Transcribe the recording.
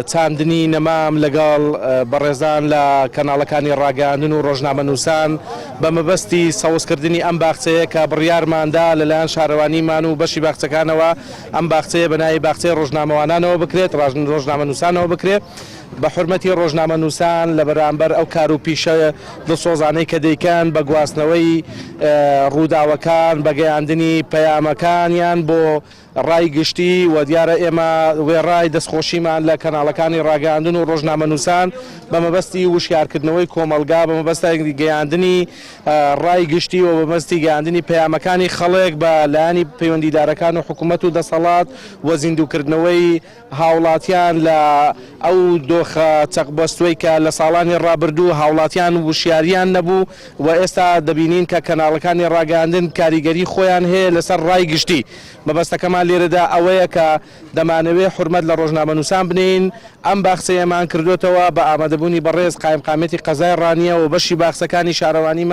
چاندنی نەمام لەگەڵ بەڕێزان لە کەناڵەکانی ڕاگەیاندن و ڕۆژنامەنووسان بە مەبەستی سەوزکردنی ئەم باخچەیە کە بڕیارماندا لەلایەن شارەوانیمان و بەشی باخچەکانەوە ئەم باخچەیە بە ناوی باخچەی ڕۆژنامەوانانەوە بکرێت ڕۆژنامەنووسانەوە بکرێت بە حورمەتی ڕۆژنامەنووسان لە بەرامبەر ئەو کار و پیشە دڵسۆزانەی کە دەیکەن بە گواستنەوەی ڕووداوەکان بە گەیاندنی پەیامەکانیان بۆ ڕای گشتی و دیارە ئێمە وێڕای دەستخۆشیمان لە کەناڵەکانی ڕاگەیاندن و ڕۆژنامەنووسان بە مەبەستی وشیارکردنەوەی کۆمەڵگا بە مەبەستی گەیاندنی ڕای گشتی و بە مەبەستی گەیاندنی پەیامەکانی خەڵک بە لایەنی پەیوەندیدارەکان و حکوومەت و دەسەڵات و زیندووکردنەوەی هاوڵاتیان لە ئەو دۆخە چەقبەستووەی کە لە ساڵانی ڕابردوو هاوڵاتیان وشیاریان نەبوو و ئێستا دەبینین کە کەناڵەکانی ڕاگەیاندن کاریگەری خۆیان هەیە لەسەر ڕای گشتی. مەبەستەکەمان لێرەدا ئەوەیە کە دەمانەوێ حورمەت لە ڕۆژنامەنووسان بنێین، ئەم باخچەیەمان کردۆتەوە بە ئامادەبوونی بەڕێز قایمقامیەتی قەزای ڕانیە و بەشی باخچەکانی شارەوانیمان.